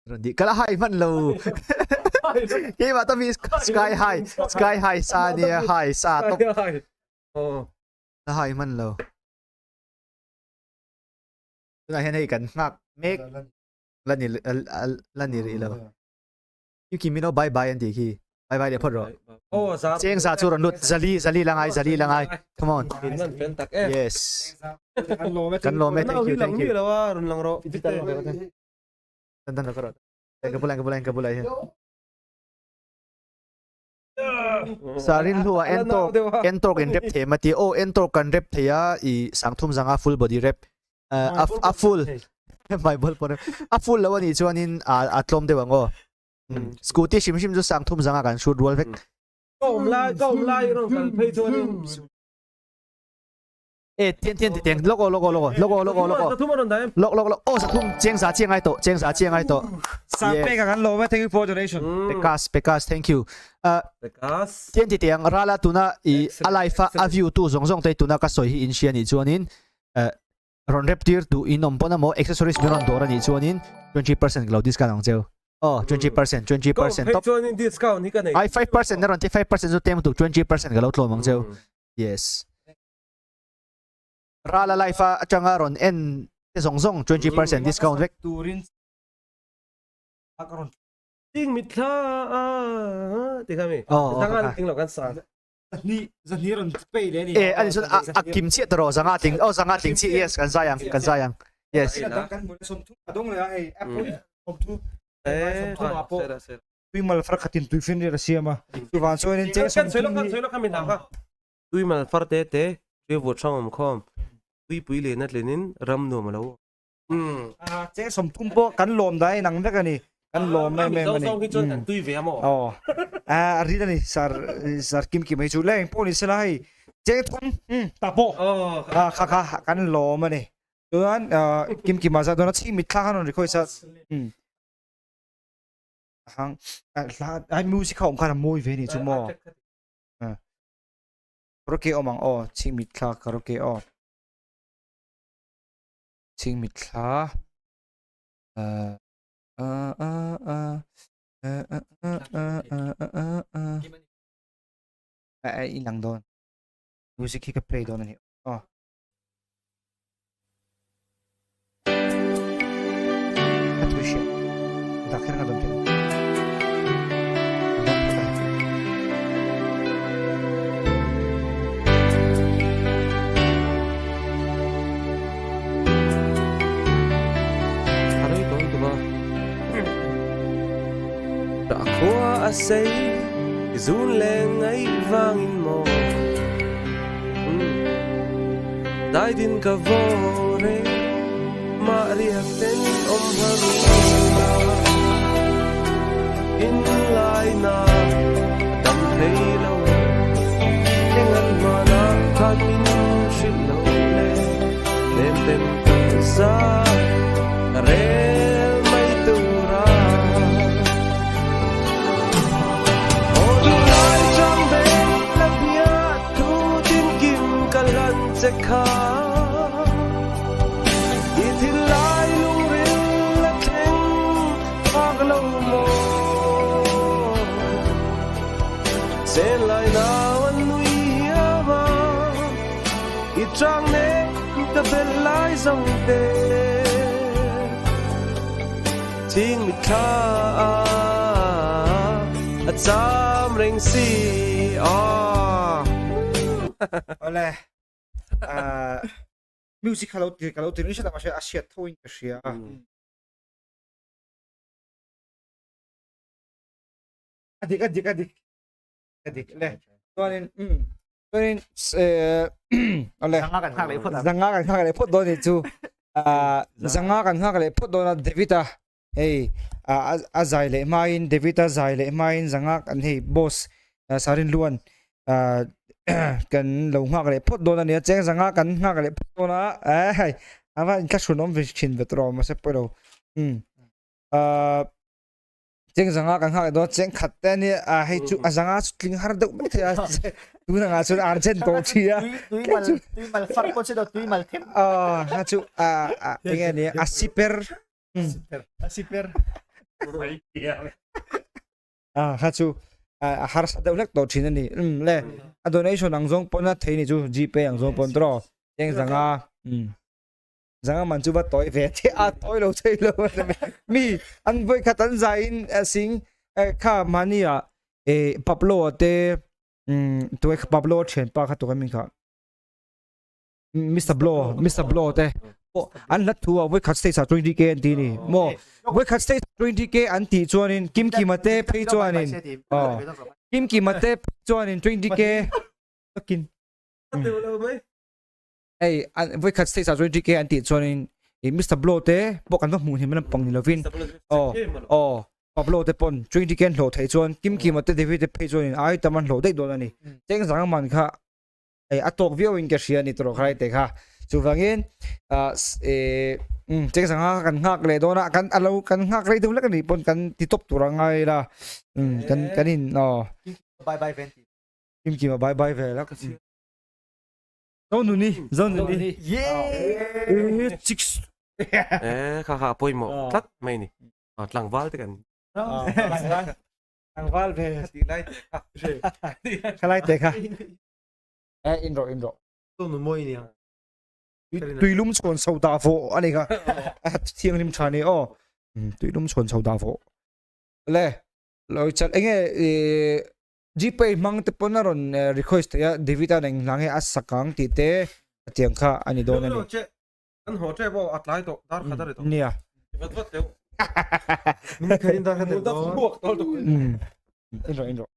Ron di kala hai man lo. Keimah to mi sky high sky high sa nia high sa top. Oh. La hai man lo. Tunah hian hei kan nghak mek la ni la ni rih lo. Yuki mino bye bye an tih khi. Bye bye leh phawt rawh. Oh, za. Cheng za chu rawn lut zali zali la ngai zali la ngai. Come on. In man fel tak e. Yes. Kan lawm e. Kan lawm e. Thank you thank you. Lo a run lang rawh. Dan dan ka rawh. Ka bulai ka bulai ka bulai hian. Sarin hlua entork entork in rep thei mati o entork kan rep thei a i sangthum zanga full body rep a a full my ball pon a full lo ani chuanin a a tlawm deuh ang aw scooty hrim hrim chu sangthum zanga kan shoot rual vek Ka awm lai ka awm lai rawn kal phei chuanin e tian tian ti teng lok aw lok aw lok aw lok aw lok aw lok aw Sathum a rawn dah em? lok lok lok aw sathum cheng za chiang ai tawh cheng za chiang ai tawh Sa Yes. pek a kan lawm e thank you for donation. Pekas Pekas thank you uh, Pekas. tian ti teng rala tuna i Excellent, a life a a view tu zawng zawng te tuna ka sawi hi in hria nih chuanin uh, rawn rep tir duh in awm pawn emaw accessories min rawn dawr anih chuanin 20% ka lo discount ang cheu oh 20% 20% Ka top chuanin discount hi ka nei. ai 5% na rawn ti 5% chu tem tuk 20% ka lo tlawm ang cheu yes Rala life a atanga rawn en te zawng zawng 20% discount vek. Turin a ka rawn Ting mitthla a ti kha mi. Oh, Zanga an tling lo kan sa. Zahni zahni rawn pay leh ani. E ani chuan a a kim chiah tawh rawh zanga tling oh zanga tling chiah yes kan zai ang kan zai ang yes. Kan hmu 30 a dawng leh a hei apple 30 Eh, 30 ah pawh sera sera. tuimal far khatin tuifinriat a siam a chuvang chuanin cheng Kan sawi lo 30 kan sawi lo kha mi hna kha. Tuimal far te te River hrang awm khawm Tuipui leh na tlinin ram nuam a lo awm. Cheng 30 pawh kan lawm dai nang vek a ni. Kan lawm em em a ni. Mizo zawng hi chuan kan tui ve a maw? Aw. A rin a ni sir sir Kim Kim hi chu leng pawh ni sela hei cheng thum ta pawh kha kha kan lawm a ni. Chuan Kim Kima zat dawn a chhing mitthla khan rawn record sa. Hang hla ai music kha awm khan a mawi ve ni chu maw. Karaoke awm ang aw chhing mitthla karaoke aw chhing mitthla ah ah ah ah ah ah ah ah ah ah ah ah inang dawn music hi ka play dawn a ni aw. Khua a sei zun leng ngaih vangin maw Dai din ka vaw reng mah riak ten awm har na In lai na dam thei lo Eng an hmana khan min hrilh lo le Nem ten kan za rel mai tura Aw duhlai chang ve la bia thu tin kim ka lan che kha I thin lai lungril la thleng phak lo maw Sen lai nau an nui hiam a I trang nek ka bel lai zawng te Ching mitthla a cham reng si aw. Awle music kha lo ti ka lo ti ringawt a mahse a hriat tho in ka hria a. A dik a dik a dik a dik le chuanin um chuanin awle Zanga kan nghak leh phawt ang. Zanga kan nghak leh phawt dawn ni chu zanga kan nghak leh phawt dawn a David a hei a zai leh hmain David a zai leh hmain zanga kan hei boss Sarin Luan kan lo nghak leh phawt dawn a nia cheng zanga kan nghak leh phawt dawn a hei a va inthlahrun awm ve thin ve tawh mahse pawilo um Cheng zanga kan nghak dawn cheng khat te ani a hei chu a zanga chu tling har deuh mai thei a tun anga chuan argent tawh thi a tui mal tui mal far pawh chu tui mal them a ha chu a a enge ni a siper a siper. A kha chu a harsa deuh hlek tawh thin a ni. Um le a donation ang zawng pawn a thei ni chu Gpay ang zawng pawn tawh cheng zanga um zanga man chu va tawi ve the a tawi lo thei lo mi an vawi khat an zai in sing kha mahni ah e Pablo te um tuai Pablo thian pa kha tuka min kha Mr Blow Mr Blow te pawh an hlat thu a vawikhat stage ah 20k an ti ni maw vawikhat stage 20k an tih chuanin Kim Kima te phei chuanin aw Kim Kima te phei chuanin 20k takin hei an vawikhat stage ah 20k an tih chuanin i Mr Blow te pawh kan va hmuh hnim lampang ni lovin aw aw Pablo te pawn 20k an hlawh theih chuan Kim Kima te David te phei chuanin ai tam an hlawh daih dawn a ni cheng zang man kha Hei a tawk viau in ka hria ni tawh khalai te kha chuvangin um cheng sangha kan nghak leh dawn a kan alo kan nghak rei deuh lek ani pawn kan ti tawp tur a ngai la um kan kan in aw bye bye ven ti kim kim a bye bye ve la zonuni zonuni yeah chicks eh kha kha pawimawh tlat mai ni tlangval te kan Tlangval ve. Khalai te kha. Eh in ro in ro. Tu nu moi nia. Tuilum chhuan chho da vo ani kha. Thianghlim tha ni aw. Tuilum chhuan chho da vo. Le lo chat enge e GPay hmang te pawn a rawn request thei a David a eng hla nge a sakang tih te tiang kha ani dawn ani. An haw tep aw a tlai tawh dar khat a ri tawh. Nia. Vat vat teuh. Min kharin dar khat a ri tawh. In rawh in rawh.